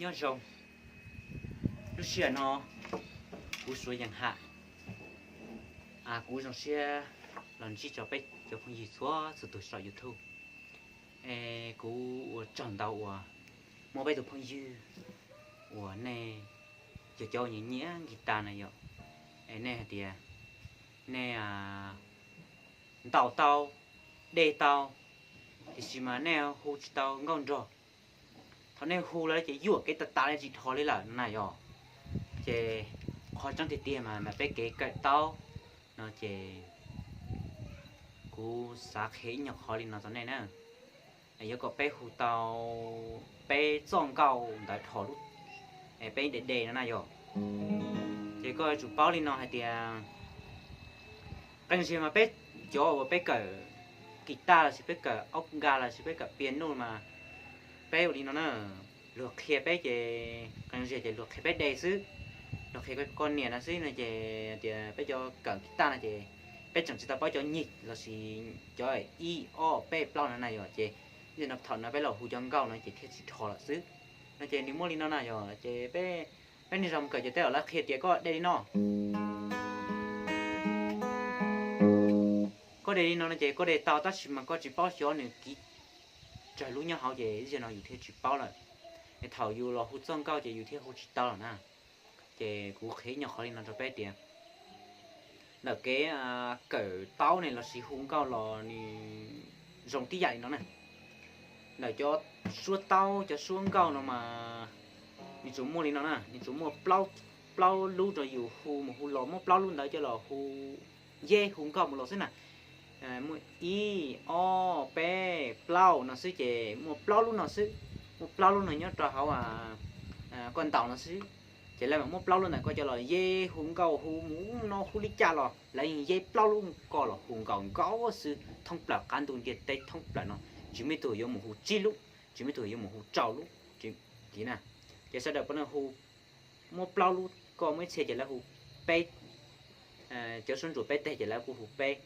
Nyob zoo, lub sij hawm no kuv Suav Yees Ham, kuv zoo siab los ntsib rau peb cov phooj ywg txhua txhua tus saum YouTube. Es kuv ua tsaug ntau uas muaj peb tus phooj ywg uas nej cov cov nyiam nyiam guitar na yom, es nej hais tias nej ntaus tau, de tau, tiam sis mas nej hu tsis tau nkauj nrog. Thaum nej hu lawm ces yuam kev tas tas li tsis dhos li lawm na yom. Ces qhov tseeb tiag tiag mas ntawm peb kev kawm taub no ces kuv xav qhia ib nyuag qhov li no rau nej na. Yuav kom peb hu tau peb txoj nkauj ntawd dhos lub, peb de de no na yom. Ces koj yuav tsum paub li no hais tias qee zaug mas peb cov uas peb kawm guitar los sis peb kawm óc ga los sis peb kawm piano mas peb ua li no na, luag qhia peb ces qee zaug ces luag qhia peb de xwb, luag qhia koj niam no xwb no ces tias peb cov kawm guitar no ces peb tseem tsis tau paub cov nyig los sis cov ib ob peb plaub no na yom, ces no thaum no peb los hu cov nkauj no ces thiaj tsis dhos lawm xwb. No ces nws muaj li no na yom, ces peb, peb niag zog mus kawm ces tej zaum lawv qhia tias koj de li no, koj de li no no ces koj de tau tab sis mas koj tsis paub xyov nws kiv raws lub nyob hauv ces zaum no yus thiaj tsis paub lawm. Es thaum yus los hu txoj nkauj ces yus thiaj hu tsis tau lawm na. Ces kuv qhia ib nyuag qhov li no rau peb tias ntawm kev kawm taub ne los sis hu nkauj los nws zoo tib yam li no na. Ntawm cov suab taub cov suab nkauj no mas nws tsuas muaj li no na, nws tsuas muaj plaub lub rau yus hu mus hu los, muab plaub lub ntawd coj los hu yeb hu nkauj mus los xwb na. Muaj ib ob peb plaub no xwb ces muaj plaub lub no xwb, muaj plaub lub no nyob rau hauv koj ntaus no xwb. Ces lawv mam muab plaub lub ntawd koj coj los yeb hu nkauj hu mus no hu li cas los lawv yeej yeb plaub lub koj los hu nkaus nkaus xwb thoob plaws qab ntuj ntiaj teb thoob plaws no. Tsis muaj ib tug yuav mus hu tsib lub, tsis muaj ib tug yuav mus hu rau lub, tsis na. Ces sawv daws puav leej hu, muab plaub lub, koj muaj ib txhia ces lawv hu peb, cov suab ntsuas peb teg ces lawv kuj hu peb,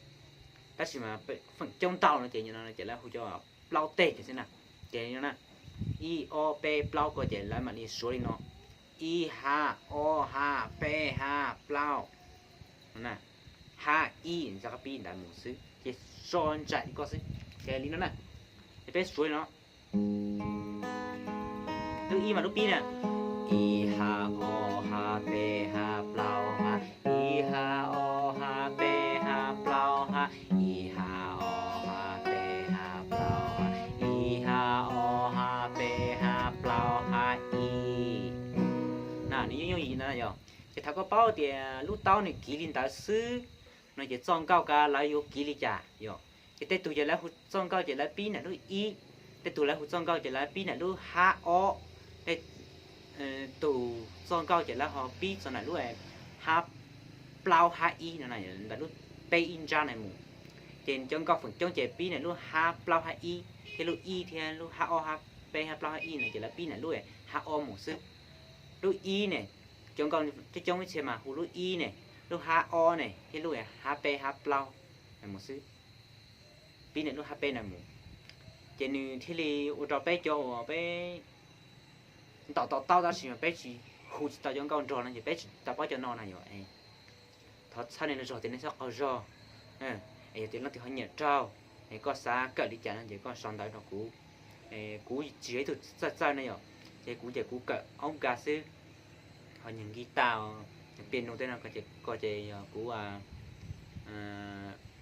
tab sis mas feem coob ntau no ces ces lawv hu cov plaub teg ces xwb na. Ces no na, ib ob peb plaub ko ces lawv mam li suav li no, ib hab ob hab peb hab plaub, hab ib ntxhab qab pib ntawd mus xwb ces so ntsais li ko xwb. Ces li no na, ces peb suav li no, lub ib mas lub pib na, ib hab ob hab peb hab plaub hab, ib hab ob hab peb hab plaub hab, ib hab ob hab peb hab plaub hab, ib hab ob hab peb hab plaub hab ib. Na nws yooj yooj yim na yom. Ces thaum koj paub tias lub taub nws kiv li ntawd xwb no ces txoj nkauj kab lawv yuav kiv li cas yom. Ces tej tug ces lawv hu txoj nkauj ces lawv pib ntawm lub ib, tej tug lawv hu txoj nkauj ces lawv pib ntawm lub hab ob, tej tug txoj nkauj ces lawv ho pib txog ntawm lub hab plaub hab ib no, ntawm lub peb ib nrab na mus. Ces cov nkauj feem coob ces pib ntawm lub hab plaub hab ib thiab lub ib thiab lub hab ob hab peb hab plaub hab ib no ces lawv pib ntawm lub hab ob mus xwb. Lub ib ne, cov nkauj coob coob ib txhia mas hu lub ib ne, lub hab ob ne thiab lub hab peb hab plaub mus xwb. Pib ntawm lub hab peb na mus, ces nws thiaj li ua rau peb cov uas peb ntaus tau taub tab sis mas peb tsis hu tsis tau cov nkauj nrog no ces peb tsis tau paub cov no na yom. Thov txhawb nej lub zog tias nej txhob qaug zog, es yog tias leej twg ho nyiam raug, es koj xav kawm li cas no ces koj sau ntawv rau kuv. Kuv tsis yog ib tug txawj txawj ne yom, ces kuv ces kuv kawm óc ga xwb, ho nyuag guitar, piano tej no ko ces yog kuv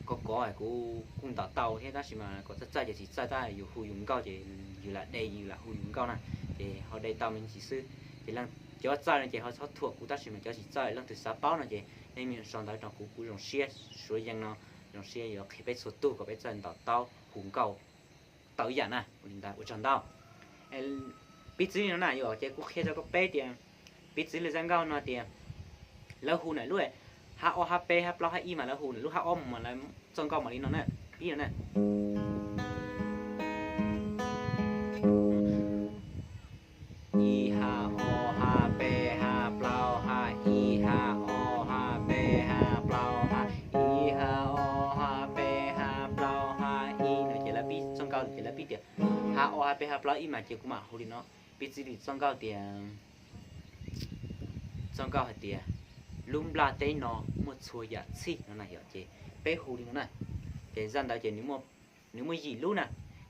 kov kov kuv kuj ntaus tau thiab tab sis mas kom txawj txawj ces tsis txawj tab yus hu yus nkauj ces yus lam de yus lam hu yus nkauj na, ces ho de tau me ntsis xwb. Ces cov txawj no ces ho txhob thuam kuv tab sis mas cov tsis txawj leej twg xav paub no ces nej mam sau ntawv rau kuv, kuv zoo siab suav yees no, zoo siab yuav qhia peb txhua tug kom peb txawj ntaus taub hu nkauj tau ib yam na. Ua tsaug ntau. Piv txwv li no na yom, ces kuv qhia rau koj peb tias, piv txwv li zaj nkauj no tias lawv hu ntawm lub hab ob hab peb hab plaub hab ib mas lawv hu ntawm lub hab ob mus mas lawv txoj nkauj mam li no na, pib no na. Ib hab ob hab peb hab plaub hab, ib hab ob hab peb hab plaub hab, ib hab ob hab peb hab plaub hab ib no ces lawv pib txoj nkauj ces lawv pib tias hab ob hab peb hab plaub ib mas ces kuv mam hu li no. Piv txwv li txoj nkauj tias, txoj nkauj hais tias, lub nplaj teb no muaj txhua yam txhij no na yom, ces peb hu li no na. Ces zaj ntawd ces nws muaj yim lub na,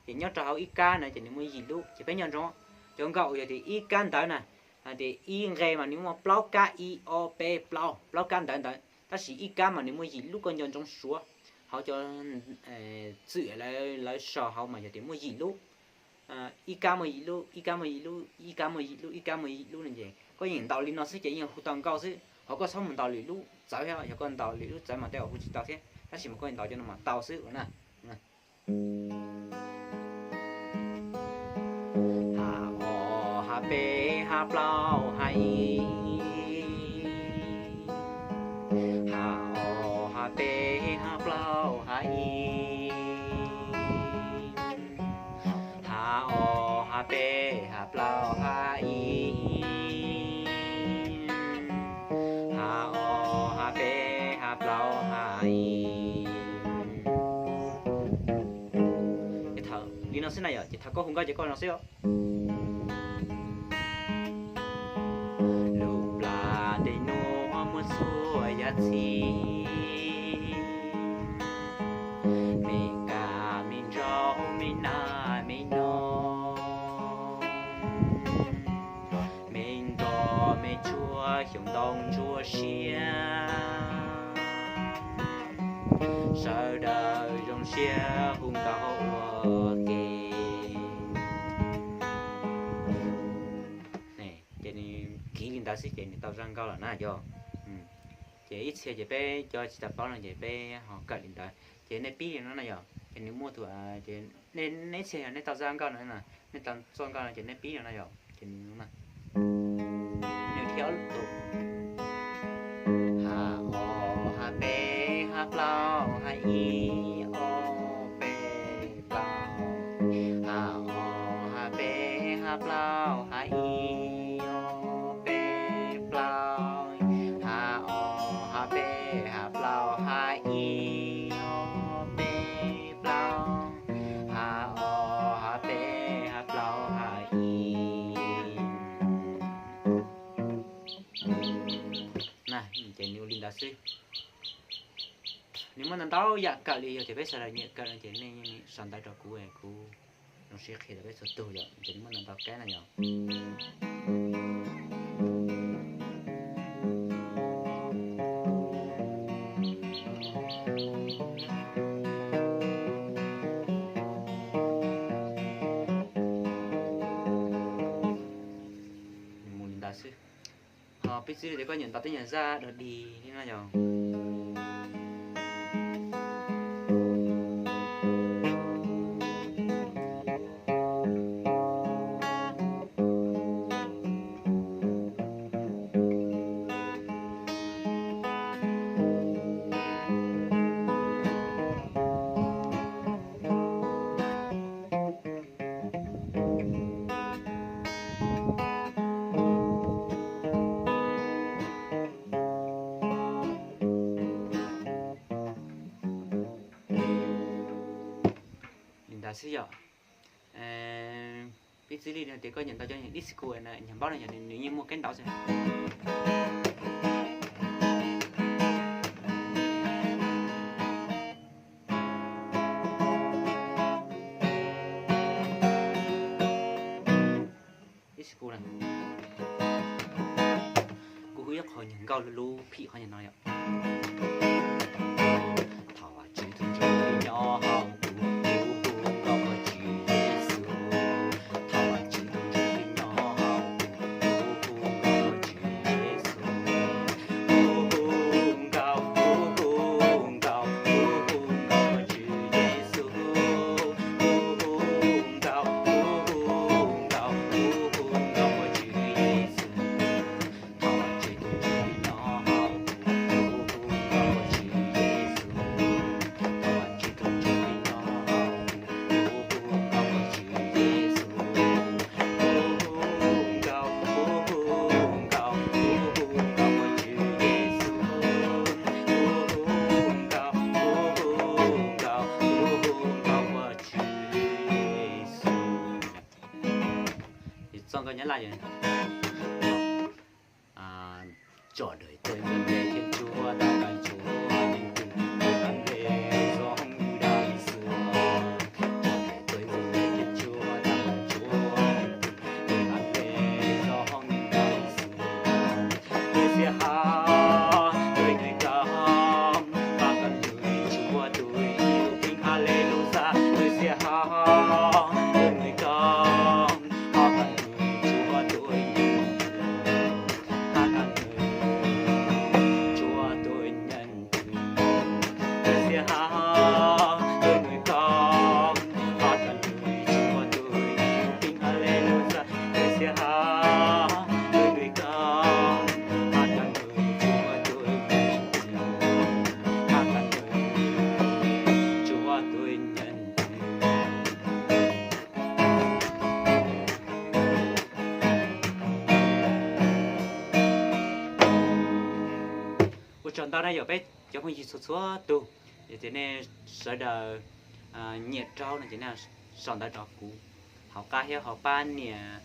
ces nyob rau hauv ib kab na ces nws muaj yim lub, ces peb nco ntsoov cov nkauj uas yog tias ib kab ntawd na, hais tias ib nqe mas nws muaj plaub kab, ib ob peb plaub, plaub kab ntawd ntawd, tab sis ib kab mas nws muaj yim lub, koj nco ntsoov suav. Hauv cov txwm lawv sau hauv mas yog tias muaj yim lub, ib kab muaj yim lub, ib kab muaj yim lub, ib kab muaj yim lub, ib kab muaj yim lub no ces koj yeej ntaus li no xwb ces yeej hu tau nkauj xwb. Hos koj txhob mus ntaus lwm lub txawv, yog koj ntaus lwm lub txawv mas tej zaum hu tsis tau thiab, tab sis mas koj ntaus cov no mas tau xwb na. Hab ob, hab peb, hab plaub, hab ib. Hab ob, hab peb, hab plaub, hab ib. Hab ob, hab peb, hab plaub, hab ib. Hab ob, hab peb, hab plaub, hab ib. Li no xwb na yom, ces thaum koj hu nkauj ces koj no xwb os. Lub nplaj teb no muaj txhua yam txhij, me kab me nrauj me nas me noog, me nroj me tshuaj xyoob ntoo ntsuab siab, sawv daws zoo siab hu nkauj ua ke. Ces nws kiv li ntawd xwb ces nws tau zaj nkauj lawm na yom. Ces ib txhia ces peb cov tsis tau paub no ces peb ho kawm li ntawd. Ces nej pib li no na yom, ces nws muaj tus, ces nej ib txhia yog nej tau zaj nkauj no, nej tau txoj nkauj no ces nej pib li no na yom, ces nws, nws thiab ob lub tus. Hab ob, hab peb, hab plaub, hab ib, ob, peb, plaub. Hab ob, hab peb, hab plaub, hab ib, ob, peb, plaub. Hab ob, hab peb, hab plaub, hab ib, ob, peb, plaub. Hab ob, hab peb, hab plaub, hab ib. Na, ces nws ua li ntawd xwb. Nws muaj ntau ntau yam kawm li, yog tias peb sawv daws nyiam kawm no ces nej sau ntawv rau kuv, kuv zoo siab qhia rau peb txhua tus yom, ces nws muaj ntau ntau kab na yom. Nws mus li ntawd xwb. Ho piv txwv li tias koj nyiam ntaus tej nyuag zaj dog dig li no yom. Li ntawd xwb yom. Piv txwv li tias koj nyiam ntaus cov nyuag disco na, nyuag npaub no yog nws yeej muaj kab ntaus xwb. Kuv hu ib qho nyuag nkauj lub lub phim qhov nyuag no yom. Thov Vajtswv tus ntsuj plig nyob hauv kuv, kuv hu nkauj qhov Tswv Yexus. Thov Vajtswv tus ntsuj plig nyob hauv kuv, kuv hu nkauj qhov Tswv Yexus. Kuv hu nkauj, kuv hu nkauj, kuv hu nkauj qhov Tswv Yexus. Kuv hu nkauj, kuv hu nkauj, kuv hu nkauj qhov Tswv Yexus. Thov Vajtswv tus ntsuj plig nyob hauv kuv, kuv hu nkauj Nyab Laj, tsom dawm tau ntxuav me thiab ntsuab tau kab ntsuab yeej twg, tab npe zoo yus dag li xwb. Tsom dawm tau ntxuav me thiab ntsuab tau kab ntsuab yeej twg, tab npe zoo yus dag li xwb. Xiab hab, tus nws koj, hab koj nws tsuav tus ib lub pheej hab le lub xab. Xiab hab, tus nws koj, hab koj nws tsuav tus ib lub, hab koj nws tsuav tus ib lub, xiab hab, tus nws koj, hab koj nws tsuav tus ib lub pheej hab le lub xab. Xiab hab, tus nws koj, hab koj nws tsuav tus ib lub, hab koj nws tsuav tus ib lub. Ua tsaug ntau na yog peb cov phooj ywg txhua txhua tus, yog tias nej sawv daws nyiam raug no ces nej sau ntawv rau kuv hauv qab thiab ho pab nias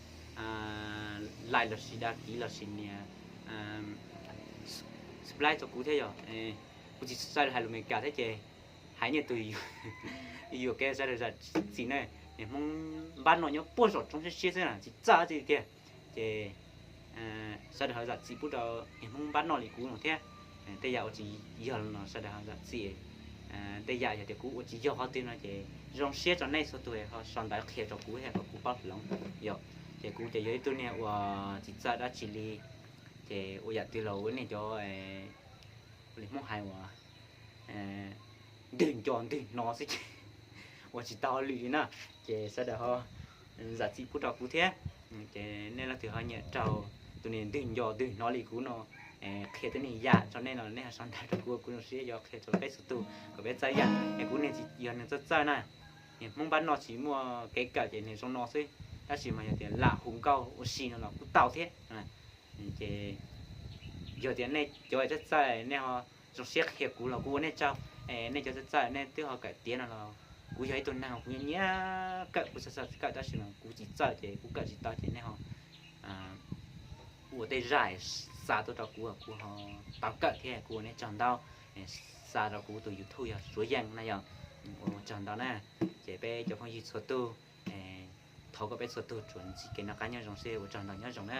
like lossis đăng ký lossis nias subscribe rau kuv thiab yog. Kuv tsis txawj hais lus Amelikas thiab ces hais niaj tus yuam kev sawv daws zam txim na. Niag Hmoob npab no nyob puag saum roob siab siab xwb na tsis txawj tsi tiag. Ces sawv daws ho zam txim pub rau niag Hmoob npab no li kuv no thiab. Tej yam ua tsis yog los sawv daws ho zam txim. Tej yam yog tias kuv ua tsis yog qhov twg no ces zoo siab rau nej txhua tus ho sau ntawv qhia rau kuv thiab kom kuv paub hloov. Yog, ces kuv ces yog ib tug niag uas tsis txawj dab tsi li, ces ua yam twg los ua niag cov li Hmoob hais uas ntwg nco ntwg hnov xwb ces ua tsis tau lwm li na. Ces sawv daws ho zam txim pub rau kuv thiab. Ces nej leej twg ho nyiam raug tus niag ntwg nco ntwg hnov li kuv no, qhia tej niag yam rau nej no nej ho sau ntawv rau kuv, kuv zoo siab yuav qhia rau peb txhua tus kom peb txawj yam. Es kuv niag tsis yog neeg txawj txawj na, niag Hmoob npab no tsis muaj kev kawm ces niag zoo no xwb, tab sis mas yog tias lam hu nkauj ua si no los kuj tau thiab. Ces yog tias nej cov txawj txawj nej ho zoo siab qhia kuv los kuv ua nej tsaug. Nej cov txawj txawj nej twb ho kawm tiav no los kuv yog ib tug neeg kuv nyiam nyiam kawm, kuv txawj txawj kawm tab sis mas kuv tsis txawj ces kuv kawm tsis tau ces nej ho ua tej zaj xa tuaj rau kuv, kuv ho tau kawm thiab. Kuv ua nej tsaug ntau, xa rau kuv tus YouTube yog Suav Yeej na yog. Ua tsaug ntau na. Ces peb cov phooj ywg txhua tus, thov kom peb txhua tus tsuas ntsib kev noj qab nyob zoo xwb, ua tsaug ntau, nyob zoo na.